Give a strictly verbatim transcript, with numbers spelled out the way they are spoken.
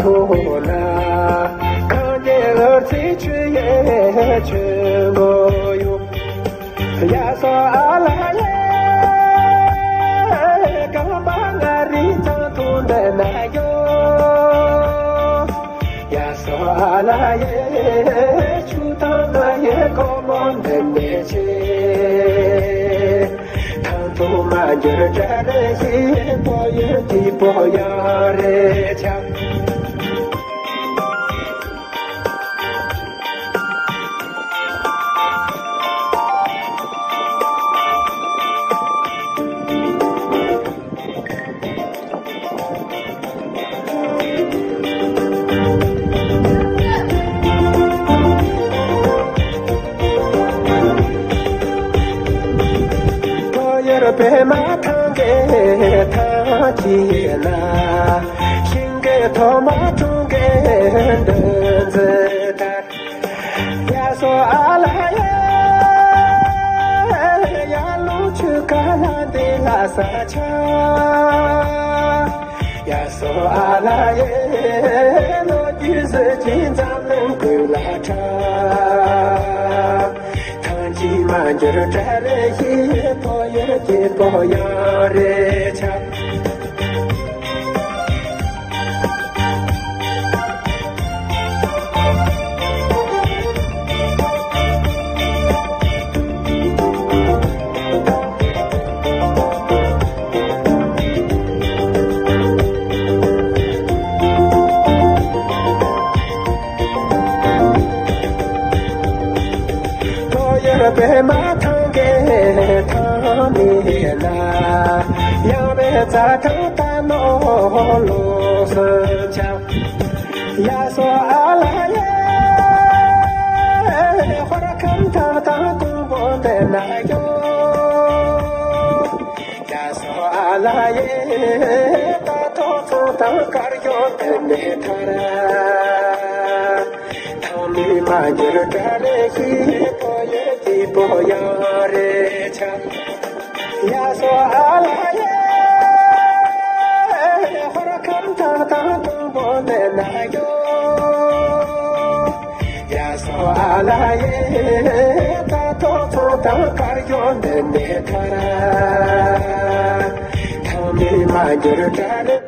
ཐོག་ན། གང་གི་འོད་ཟེར་ཆུ་ཡི་ཆུ་མོ་ཡོད། ཡ་སོ་ཨ་ལ་ཡེ། གང་པ་ང་རི་ཚང་ཐུང་འདི་ན་ཡོད། ཡ་སོ་ཨ་ལ་ཡེ། ཆུ་ཐང་ན་ཡེ་ཀོ་མོ་འདི་མེ་ཆེ། ཐང་ཐུང་མ་འགྱུར་གྲ་རེ་ཞིག་པོ་ཡོད་དེ་པོ་ཡང་རེ་ཆགས། ཐོ་ཡར་པད་མ་ཐང་གི་ཐང་ཆེ་ན། ཤིང་གི་ཐོག་མ་གྲོང་གི་འདུ་འཛི་ལྟར། ཡ་སོ་ཨ་ལ་ཡེ། ཡར་ལུང་ཆུ་ཁ་ལ་འདི་ལ་ས་ཆ། ཡ་སོ་ཨ་ལ་ཡེ། ལོ་རྒྱུས་སུ་ཅི་འཛམ་གླིང་ཀུན་ལ་གྲགས། ཐང་ཅིག་མ་འགྱུར་གྲ་རེ་ཞིག་པོ་ཡོད་དེ་པོ་ཡང་རེ་ཆགས། ཐོ་ཡར་པད་མ་ཐང་གི་ཐང་མི་ལ། ཡང་བའི་རྩྭ་ཐང་ད་ནོ་ལོ་སུ་ཆགས། ཡ་སོ་ཨ་ལ་ཡེ། ཧོར་ཁམས་ཐང་ཐང་ཀུང་པོ་འདི་ན་ཡོད། ཡ་སོ་ཨ་ལ་ཡེ། ད་ཐོ་ཚོ་དང་དཀར་ཡོལ་དེ་མེ་ཐར། ཐང་མི་མ་འགྱུར་གྲ་རེ་ཞིག་པོ་ཡོད་དེ་པོ་ཡང་རེ་ཆགས། ཡ་སོ་ཨ་ལ་ཡེ། ཧོར་ཁམས་ཐང་ཐང་ཀུང་པོ་འདི་ན་ཡོད། ཡ་སོ་ཨ་ལ་ཡེ། ད་ཐོ་ཚོ་དང་དཀར་ཡོལ་འདི་མེ་ཐར། ཐང་མི་མ་འགྱུར་གྲ་རེ།